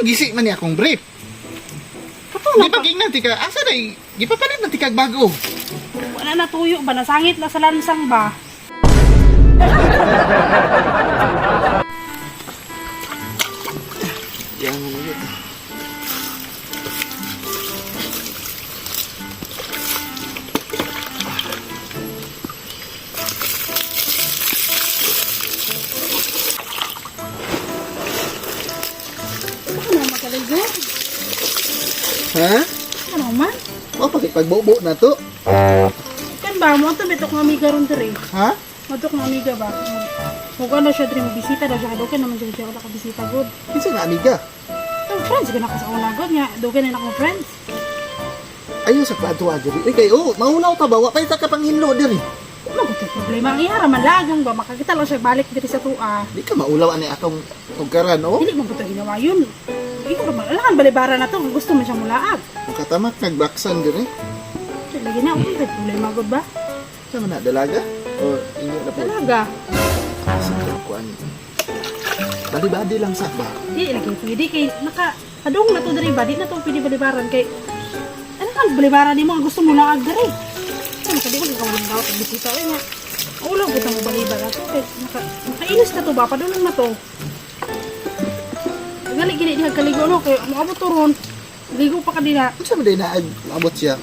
Anong gisi man ni akong brief? Kato Di lang ba gingnan tika asa day gipapalit man tikag bago. Wala na tuyo ba nasangit na sa lansang ba? Yan mo yun. Ano magkaligo? Ha? Ano man? Wa pa kay pagbobo na to. Kan ba mo ato bitok nga amiga ron diri. Ha? Madok nga amiga ba? Mukuan daw siya diri mo bisita daw siya dugay naman siya wala ka bisita gud. Kinsa nga amiga? Ang friends gud ako sa una gud nga dugay na akong friends. Ayaw sa kwadto diri. Uy kay oh, maulaw ta ba wa pa ta ka panghinlo diri. Ano ko problema ang ihara man lagang ba makakita lang siya balik diri sa tua. Di ka maulaw ani atong tugkaran oh. Dili man ko to ginawa yun. Ikaw ra man alakan balibara na to kung gusto man siya mulaag. Makatamak nagbaksan diri. Lagi na ako kay problema gud ba? Sa man na dalaga? O inyo na po. Talaga. Sa kuan. Bali-bali lang sa ba. Di lagi pwede kay naka adong na to diri ba di na to pwede balibaran kay ano kan balibaran nimo ang gusto mo laag diri. Ano ka di ko ka daw pag bisita oy nga. Ulo gud mo balibar ato kay naka nakainis na to ba padulong na to. Gali gini diha kaligo no kay moabot to ron. Ligo pa ka dina. Unsa man day naag maabot siya?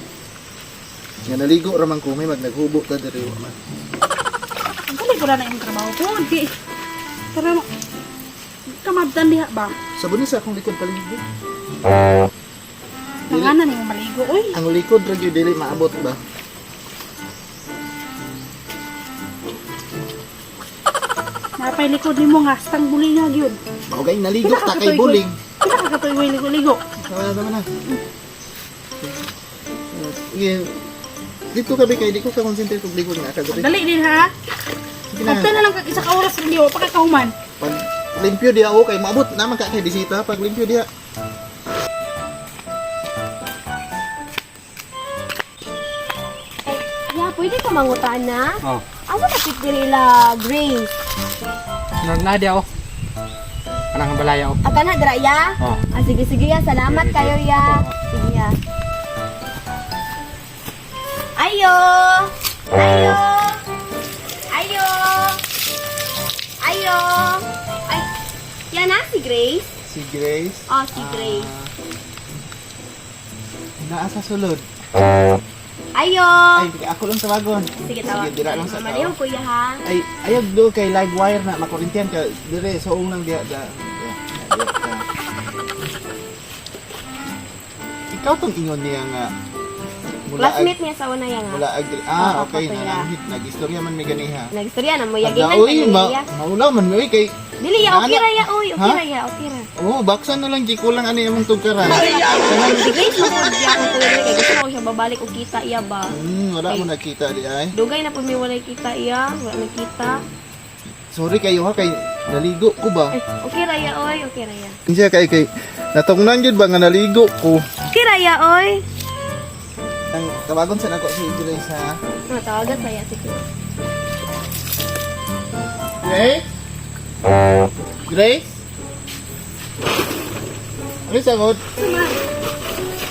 Nga naligo ra man ko may mag naghubo ta diri wa man. Ang dali ko na imong trabaho po. Kay tara mo. Kamabdan diha ba? Sabon ni sa akong likod paligid. Nanganan nimo maligo oy. Ang likod ra gyud dili maabot ba? Napay likod nimo nga stang buling nga gyud. Mao gay naligo ta kay buling. Pila ka katuig ligo-ligo. Tama na, tama na. Sige. Dito ka kay di ko ka concentrate og likod nga ka diri. Dali din ha. Sige na. Kapta na lang kag isa ka oras rin pa ka kahuman. Pag limpyo diha o kay maabot naman ka kay bisita pag limpyo diha. Ya, pwede ka mangutan na? Oh, Asa na pit diri ila Grace? na dia oh. Kanang balaya oh. Ata na dira ya? Oh. Ah, sige sige ya, salamat Sige, kayo sige. ya. Sige ya. Ayo. Ayo. Ayo. Ayo. Ay, yan na si Grace. Si Grace Oh, si Grace. naa sa sulod. Ayo. Ay, ako lang tawagon. Sige, tawag. Sige, dira lang sa Mamaliw, tao. kuya ha. Ay, ayag do kay live wire na makurintian ka dire soong lang diha da. Diha, diha ka. Ikaw tong ingon niya nga mula Classmate niya sa una ya nga. mula agri ah Oo, okay kato na ya. nag-istorya man mi ganiha. Nagstorya na mo yagihan Uy, kayo ya. maulaw man mi uy, kay Dili ya, okay Naana. ra ya, uy, okay Ha? ra ya, okay ra. oh baksan na lang gi kulang ani imong tugkaran. Si Grace mo siya akong tuloy kay gusto ko siya babalik og kita iya ba. Wala mo nakita di ay. Dugay na po mi walay kita iya, wala nakita. Sorry kayo ha kay naligo ko ba. Ay, okay ra ya oy, okay ra ya. Siya kay kay natungnan gyud ba nga naligo ko. Okay ra ya oy. Ang tawagon sa nako si Grace ha. Ah, tawagan sa iya si Grace. Grace? Grace? Ano yung sagot?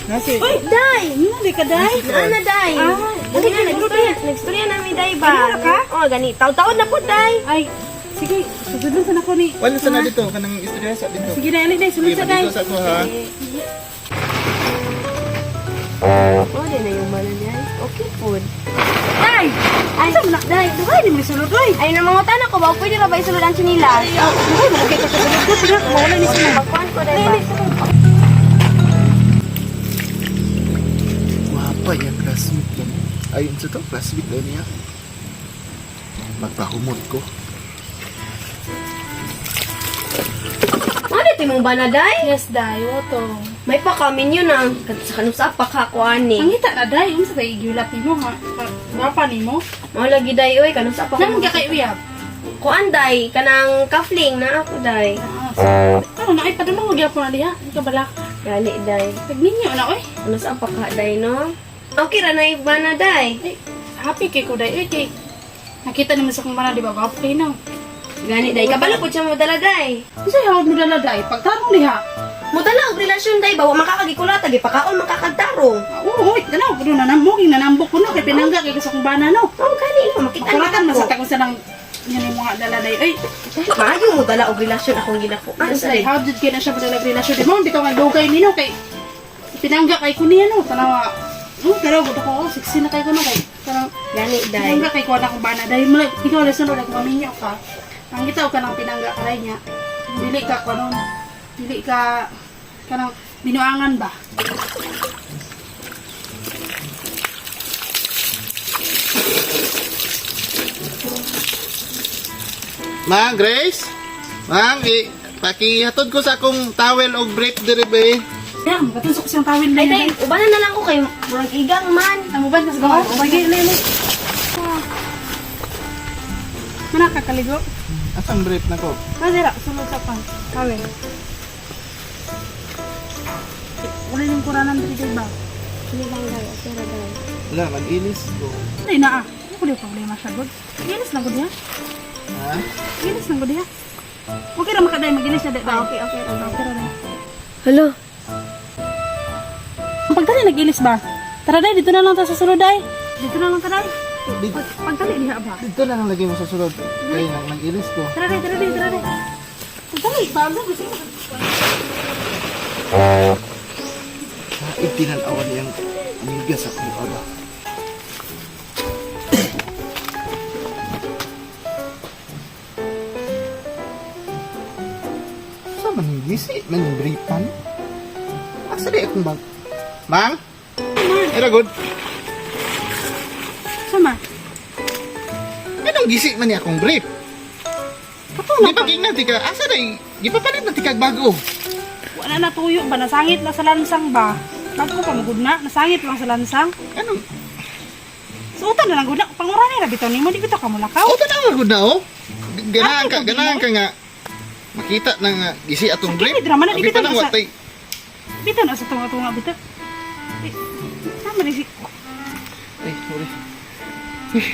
Nasi. Uy, Day! ano di ka day? Ana day. Ah, Dali na nagstorya, nagstorya na mi day ba. Ano ka? Oh, gani. Taw-taon na po day. Ay, sige, sugod lang sa nako ni. Wala sa na dito, kanang istorya sa dito. Sige na, ali day, sulod Sige, sa day. dito sa ko ha. Oh, di na yung bala niya. Okay po. Day! Ay, Asa man na? day. Dugay ni mo sulod oy. Ay, namangutan ako ba? Pwede ra ba isulod ang chinilas? Dugay mo kay ka sulod ko, pero mawala ni sulod. Pagkuhan ko day ba? Guwapa niya, classmate yan. Ayun sa to, classmate daw niya. Magpahumot ko. Ano ito mong bana day? Yes, day, oto. May pakamin yun ah. Sa kanusa pa ka ko ani. Pangita na day, unsa tay giulat nimo ha? Gwapa nimo. Mao lagi day oy kanusa pa Naman ko. ka kay uyab. Kuan day kanang kafling na ako day. Ah, ano na ay padulong gyapon na diha. Ka balak. Gani day. Pag ninyo na oy. Kanusa pa ka day no? Okay ra na bana day. Ay, happy kay ko day oy kay. Nakita nimo sa kong mana di ba gwapo kay no. Gani day, kabalo pud siya mo dala day. Unsay hawod mo dala day? Pagtarong diha. Mudala og relasyon day ba wa makakagikulata gipakaon makakagtarong. Ah, oo, oy, tanaw kuno na namo king nanambok kuno kay pinangga kay sa kong bana no. Oh, gani no makita Makulatan na man sa takon sa nang yan yung mga dala day. Ay, Maayo mo dala og relasyon akong ginakuan. yes, day, how did kay na siya madala relasyon? Di mo, bitaw nga dugay nino kay pinangga kay ko niya no. Tanawa. Tanaw gud ako, oh, sexy na kay ko no kay. Kanang Gani day. pinangga kay ko na akong bana dahil mo ikaw lang sunod ako maminyo ka. Ang gitaw ka ng pinangga ka niya. Dili ka kanon. Dili ka kanang binuangan ba? Ma'am Grace? Ma'am, pakihatod ko sa akong towel og brief diri be. Yan, makatusok siyang tawil na Ay day, yan. ubanan na lang ko kay murag igang man. Ang uban ka sa gawa. Sige, ili, ili. Mana ka kaligo? Asang brief na ko? Madira, sulod sa pang. Tawil. Wala yung kuranan diri ba? Sige lang day, okay ra day. Wala, mag-ilis ko. Ay naa. Ano ko di problema siya, God? Gilis lang ko diha. Ha? Gilis lang ko diha. Okay ra makaday, magilis siya day. Ah, okay, okay ra. Okay ra day. Hello. Ang pagdali nag-ilis ba? Tara day, dito na lang ta sa sulod day. Dito na lang ta day. Dito, Pagdali diha ba? dito na lang lagay mo sa sulod. Kay nang nag-ilis ko. Tara day, tara day, tara day. Pagdali, bago gusto mo. Itinanawan niyang amiga sa akong aba. Sa man yung gisi, man yung briefan. Asa di akong bag? Mang? Era good. Sama. Anong gisi man niya akong brief? Kato Di na ba king tika? Asa na gipapalit na tikag bago. Wala na tuyo ba? Nasangit na sa lansang ba? Bago pa magud na, nasangit lang sa lansang. Anong? Suotan na lang gud na. Pangura ni ra bitaw nimo, di bitaw ka mulakaw. Oh, tanaw gud na oh. Ganahan ka nga. Makita na nga gisi atong Sa brief. kilid ra man na, di Abi bitaw pa nang na sa- watay. Bitaw na sa tunga-tunga bitaw. Eh, Sama ni si Ay, sorry. Eh,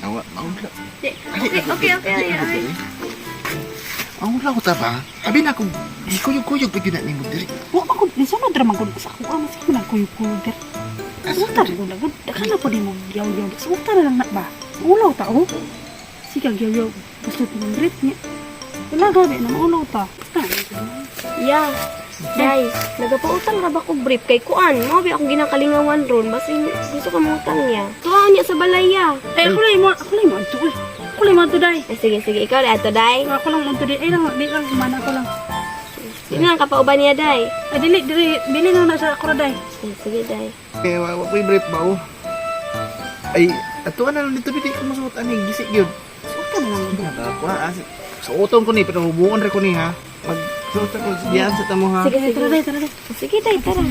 Awa, maudla. Okay, okay, okay. Ay, ay. Ang wala ko ta ba? Abi na akong gikuyog-kuyog pa gyud na nimo diri. Wa man gud nisunod ra man gud sa ako. Ano sige man kuyog-kuyog dir. Suotan na gud na gud. Daghan na po di mo yaw-yaw. Suotan na lang na ba? Ulaw ta oh. Sige yaw-yaw. Gusto ng brief niya. Wala gabi na maulaw ta. Yeah. Day, nagapautang ra ba ko brief kay kuan? Mao bi akong ginakalingawan ron basin gusto ko mangutang niya. Tuwa niya sa balay ya. Eh, ako lang mo, ako lang mo adto. Uy. Ako lang mo adto day. Ay, sige, sige, ikaw na ato day. Ako lang adto day. Ay lang, di lang kumana ako lang. Di na lang kapauban niya day. Ay dili dili dili na na sa ako ra day. Ay, sige day. Eh, wa ko'y brief ba oh? Ay, atuan na lang dito piti ko masuot ani gisi gyud. Suotan na lang. Ba, suoton ko ni pero hubuon ra ko ni ha. Mag suot ko diyan sa tamo ha. Sige, Tara sige. day, tara day. Sige day, tara.